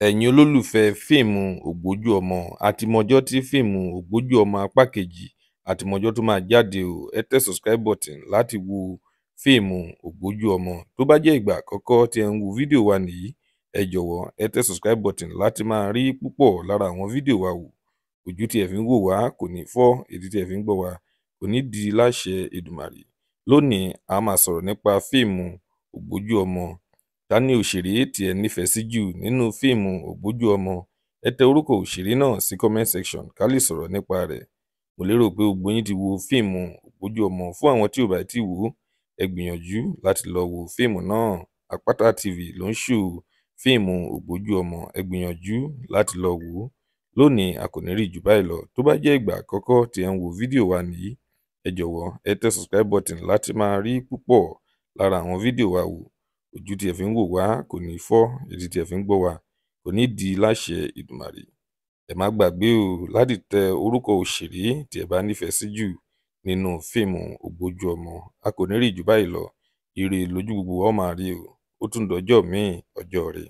Ẹ̀yin olólùfẹ́ fíìmù Ògbójú Ọmọ, a ti mọjọ́ tí fíìmù Ògbójú Ọmọ apá kejì, a ti mọjọ́ tó máa jáde o. Ẹ tẹ subscribe button láti wo fíìmù Ògbójú Ọmọ. Tó bá jẹ́ ìgbà àkọ́kọ́ tí ẹ ń wo fídíò wa nìyí, ẹ jọ̀wọ́ ẹ tẹ subscribe button láti máa rí púpọ̀ lára àwọn fídíò wa wò. Ojú tí ẹ fi ń wò wá kò ní fọ́, etí tí ẹ fi ń gbọ́ wa kò ní di láṣẹ Èdùmàrè. Lónìí, a máa sọ̀rọ̀ nípa fíìmù Ògbójú Ọmọ. Ta ni òṣèré tí ẹ nífẹ̀ẹ́ sí jù nínú fíìmù Ògbójú Ọmọ? Ẹ tẹ orúkọ òṣèré náà sí comment section ká lè sọ̀rọ̀ nípa rẹ̀. Mo lérò pé gbogbo yín ti wo fíìmù Ògbójú Ọmọ. Fún àwọn tí ò bá tíì wò ó, ẹ gbìyànjú láti lọ wo fíìmù náà. Àpáta TV ló ń show fíìmù Ògbójú Ọmọ. Ẹ gbìyànjú láti lọ wò ó. Lónìí, a kò ní rí jù báyìí lọ. Tó bá jẹ́ ìgbà àkọ́kọ́ tí ẹ ń wo fídíò wa nìyí, ẹ jọ̀wọ́ ẹ tẹ subscribe button láti máa rí púpọ̀ lára àwọn fídíò wa wò. Ojú tí ẹ fi ń wò wá kò ní fọ́, etí tí ẹ fi ń gbọ́ wa kò ní di láṣẹ Èdùmàrè. Ẹ má gbàgbé o láti tẹ orúkọ òṣèré tí ẹ bá nífẹ̀ẹ́ sí jù nínú fíìmù Ògbójú Ọmọ. A kò ní rí jù báyìí lọ. Ire lójú gbogbo wa ó máa rí o. Ó tún dọjọ́ míì, ọjọ́ ire.